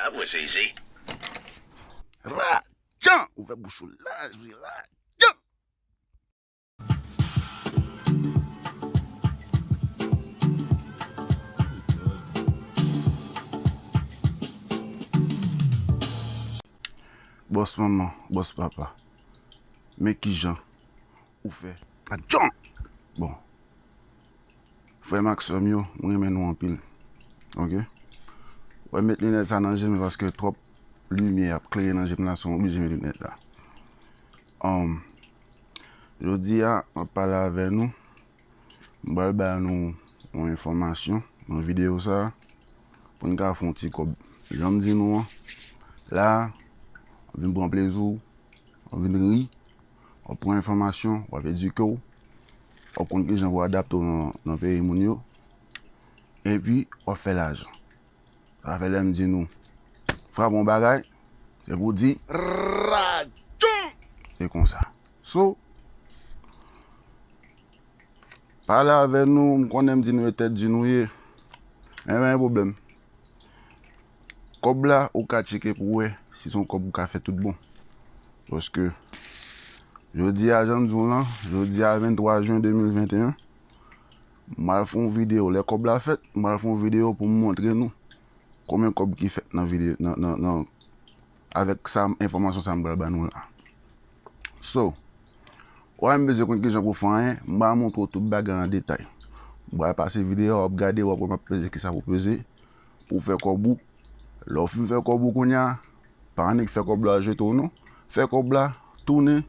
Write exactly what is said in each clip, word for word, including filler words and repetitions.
Ap wè se isit. Lajan! Ouvè bouch ou laj, wi, lajan! Bòs manman, bòs papa, men kijan ou fè. Lajan! Bon, frè m ak sè m yo, mwen renmen nou anpil. Oke? Wè, met linèt sa nan je m paske twòp limyè ap klere nan je m la, se yon oblije met linèt la. Um, jodi a, m ap pale avè nou. M pral ba nou yon enfòmasyon nan videyo sa a pou n ka fè yon ti kòb. Jan m di nou an, la a, w ap vin pran plezi w, w ap vin ri, w ap pran enfòmasyon, w ap edike w, w ap konn kijan pou w adapte w nan, nan peyi moun yo, epi w ap fè lajan. Sa fè lè m di nou, frape yon bagay, se pou di, lajan! Se konsa. So, pale avè nou, m konnen m di nou e tèt di nou ye. Enben, pa gen pwoblèm. Kòb la, ou ka tcheke pou wè si se yon kòb ou ka fè tout bon. Paske, jodi a, jan m di w lan, jodi a, venntwa jen de mil venteyen, m pral fè yon videyo. Lè kòb la fèt, m pral fè yon videyo pou m montre nou konbyen kòb ki fèt nan videyo, nan, nan, nan, avèk sa, enfòmasyon sa m pral ba nou la. So, ou pa menm bezwen konn kijan pou fè anyen, m pral montre w tout bagay an detay. M pral pase videyo a, w ap gade, w ap wè m ap peze kisa pou peze, pou w fè kòb ou. Lè w fin fè kòb ou kounye a, pa annik fè kòb la jete w non. Fè kòb la, tounen,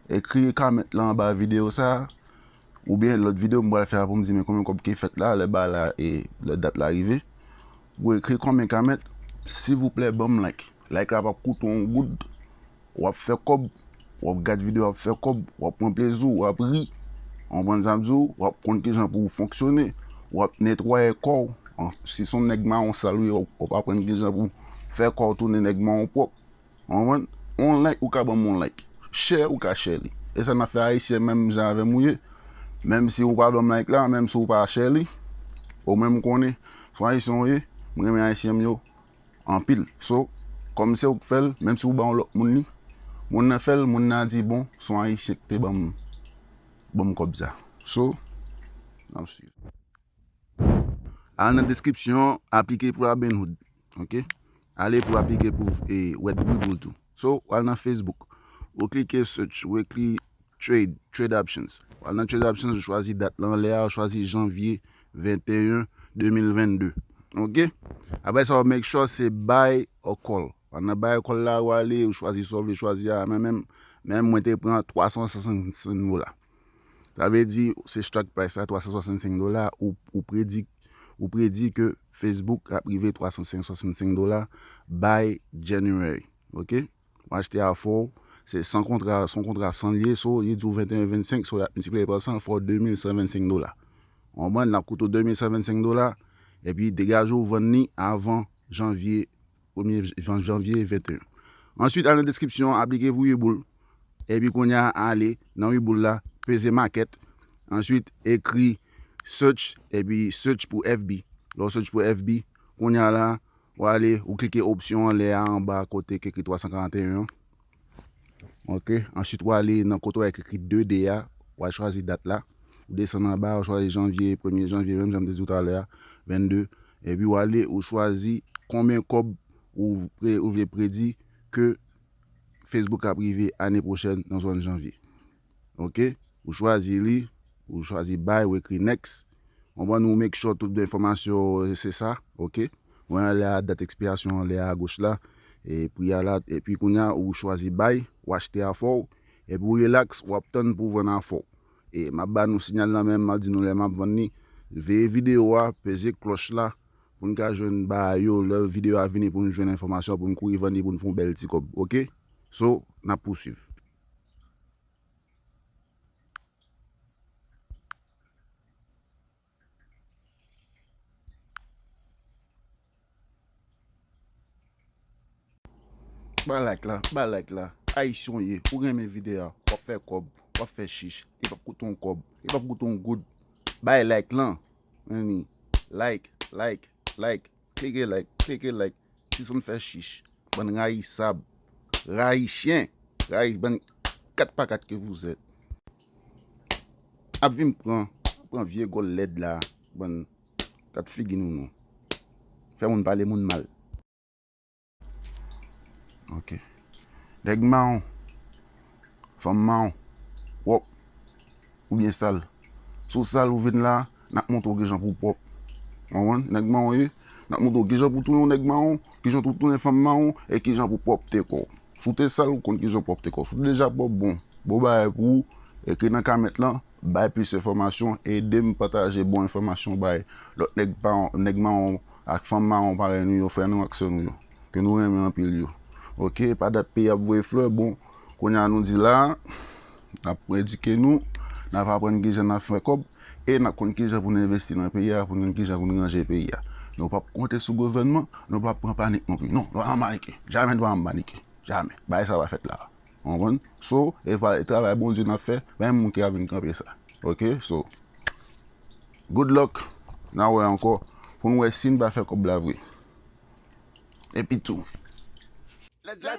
ekri kòmantè la anba videyo sa a, oubyen lòt videyo m pral fè a pou m di men konbyen kòb ki fèt la, lè bagay la, e, lè dat la rive. Ou ekri konbyen kòmantè, silvouplè, ban m like. Like la p ap koute w yon goud. W ap fè kòb, w ap gade videyo, w ap fè kòb, w ap pran plezi w, w ap ri. W konprann sa m di w? W ap konn kijan pou w fonksyone. W ap netwaye kò w. An, si se yon nèg mawon sal ou ye, w ap aprann kijan pou w fè kò w tounen nèg mawon pwòp. W konprann? On like, ou ka ban m on like. Share, ou ka share li. E sa n ap fè, Ayisyen, menm jan avè m ou ye. Menm si ou pa ban m like la, menm si ou pa share li, ou menm konnen, se yon Ayisyen ou ye, m renmen Ayisyen m yo anpil. So, kòm se ou k fè l, menm si ou ba yon lòt moun li, moun nan fè l, moun nan di, bon, se yon Ayisyen ki te ban m, ban m kòb sa. So, n ap swiv. Al nan deskripsyon an, aplike pou Robinhood. Oke? Ale pou aplike pou, e, Red Webull tou. So, w al nan Facebook. Ou klike search, ou ekri trade, trade options. W al nan trade options, ou chwazi dat lan lè a, ou chwazi janvye venteyen, de mil vennde. Oke? Apre sa, ou make sure se buy or call. W al nan buy or call la, ou ale, ou chwazi sa w vle chwazi a, men, men, men mwen te pran twa san swasannsenk dola. Sa vle di, se strike price la, twa san swasannsenk dola, ou, ou predi, ou predi ke Facebook ap rive twa san swasannsenk dola by January. Oke? Ou achte a fò, se san kontra, se yon kontra san l ye, so, li di w venteyen vennsenk, so, y ap miltipliye pa san, l fè w de mil san vennsenk dola. Ou konprann? L ap koute w de mil san vennsenk dola, epi degaje w vann li avan janvye premye jan-, janvye venteyen. Answit, al nan deskripsyon an, aplike pou Webull. Epi kounye a, ale nan Webull la, peze market. Answit, ekri search, epi search pou F B. Lè w search pou F B, kounye a la, ou ale, ou klike opsyon anlè a, anba kote ki ekri twa san karanteyen an. Oke. Answit, ou ale nan kote w wè ki ekri de D a, w al chwazi dat la. Ou desann anba, ou chwazi janvye, premye janvye, menm jan m te di w talè a, vennde. Epi ou ale, ou chwazi konbyen kòb ou pre-, ou vle predi ke Facebook ap rive ane pwochèn nan zòn janvye. Oke? Ou chwazi li, ou chwazi buy, ou ekri next. Ou konprann, ou make sure tout enfòmasyon se sa, oke? Ou wè anlè a, dat ekspirasyon anlè a agoch la, e pri a la, epi kounye a, ou chwazi buy, ou achte a fò w, epi ou relax, w ap tann pou vann a fò w. E m ap ba nou sinyal la menm, m ap di nou lè m ap vann li. Veye videyo a, peze klòch la, pou n ka jwenn bagay yo, lè videyo a vini pou n jwenn enfòmasyon, pou n kouri vann li, pou n fè yon bèl ti kòb, oke? So, n ap pouswiv. Ba like la, ba like la. Ayisyen w ye, ou renmen videyo a, w ap fè kòb, w ap fè chich, li p ap koute w yon kòb, li p ap koute w yon goud. Bay like lan, men ni, like, like, like, klike like, klike like. Ti sonn fè chich. Bann rayisab. Rayi chen. Rayi bann kat pa kat ke vous êtes. Ap vin pran, pran vye gòl lèd la. Bann kat figi nou non. Fè moun pale moun mal. Ok. Nèg mawon, fanm mawon, pwòp oubyen sal. Si w sal ou vin la, n ap montre w kijan pou w pwòp. Ou konprann? Nèg mawon ye, n ap montre w kijan pou w tounen yon nèg mawon, kijan pou w tounen fanm mawon, e kijan pou w pwòpte kò w. Si w te sal, ou konn kijan pwòpte kò w. Si w te deja pwòp, bon, bon bagay pou ou, ekri nan kòmantè lan, bay plis enfòmasyon, ede m pataje bon enfòmasyon bay lòt nèg pa, nèg mawon ak fanm mawon parèy nou yo, frè nou ak sè nou yo, ke nou renmen anpil yo. Ok, pa dat peyi ap voye flè, bon, kounye a nou di la, n ap edike nou, n ap aprann kijan n ap fè kòb, e n ap konn kijan pou n envesti nan peyi a, pou n konn kijan pou n ranje peyi a. Nou p ap konte sou gouvènman, nou p ap pran panik non plis. Non, nou pa janm panike. Jamè nou pa janm panike. Jamè. Bagay sa pa fèt la. Ou konprann? So, e pa, e travay Bondye n ap fè, pa gen moun ki ka vin kanpe sa. Ok? So, good luck. N a wè ankò pou n wè si n va fè kòb la vre. Epi tou. Ten, nine,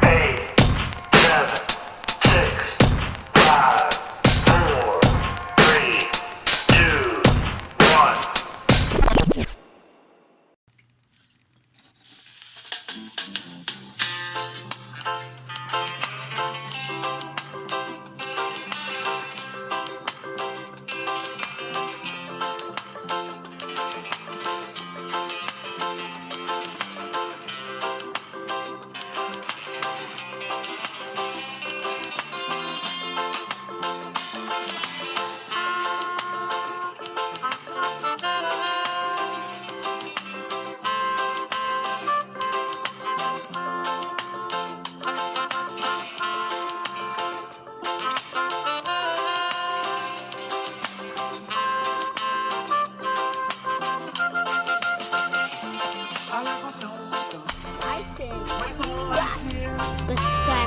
eight, seven, six, five, four, three, two, one. Like and subscribe. Subscribe.